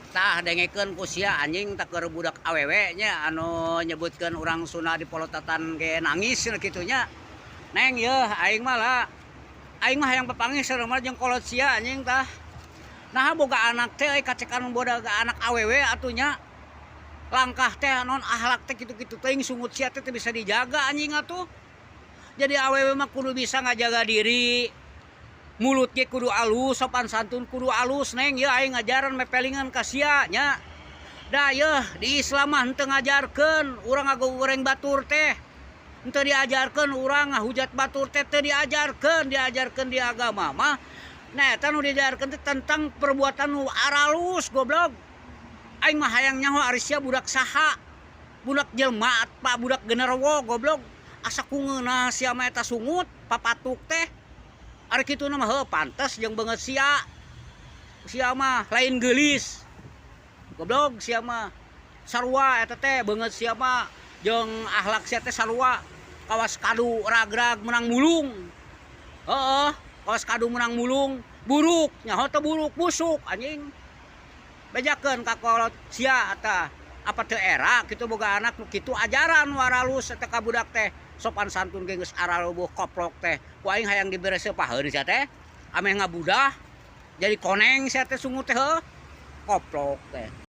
Tah, dengekeun ku sia, anjing, tak keur budak awewe nya anu nyebutkeun urang Sunda di polotatan ge nangis cenah kitu nya. Neng, yeuh, aing mah lah. Aing mah hayang papanggih sareng jeung kolot sia, anjing, tah. Naha boga anak teh euy kacekan boga anak awewe atuh nya. Langkah teh non akhlak teh kitu-kitu teuing, sungut sia teh teu bisa dijaga, anjing, atuh. Jadi awewe mah kudu bisa ngajaga diri. Mulut ge kudu alus, sopan santun kudu alus, Neng. Yeuh, aing ngajaran mepelingan ka sia nya. Da yeuh, di Islam mah henteu ngajarkeun urang ngagoreng batur teh. Henteu diajarkeun urang ngahujat batur teh, teu diajarkeun, diajarkeun di agama mah. Nah, eta nu diajarkeun teh tentang perbuatan nu aralus, goblok. Aing mah hayang nyaho ari sia budak saha? Budak jelema apa budak genderuwo, goblok? Asa ku ngeunah sia mah eta sungut, papatuk teh. Ari kituna mah heuh pantes jeung beungeut sia. Sia mah lain geulis. Goblok sia mah. Sarua eta teh beungeut sia mah jeung akhlak sia teh sarua. Kawas kadu ragrag menang mulung. Heeh, kawas kadu menang mulung, buruk, nyaho teu buruk, busuk, anjing. Bejakeun ka kolot sia tah. Apa teu era kitu boga anak nu kitu? Ajaran nu aralus eta ka budak teh. Sopan santun ge geus aralubuh, koplok teh. Ku aing hayang dibere seupaheun sia teh. Ameh ngabudah jadi koneng sia teh, sungut teh heuh. Koplok teh.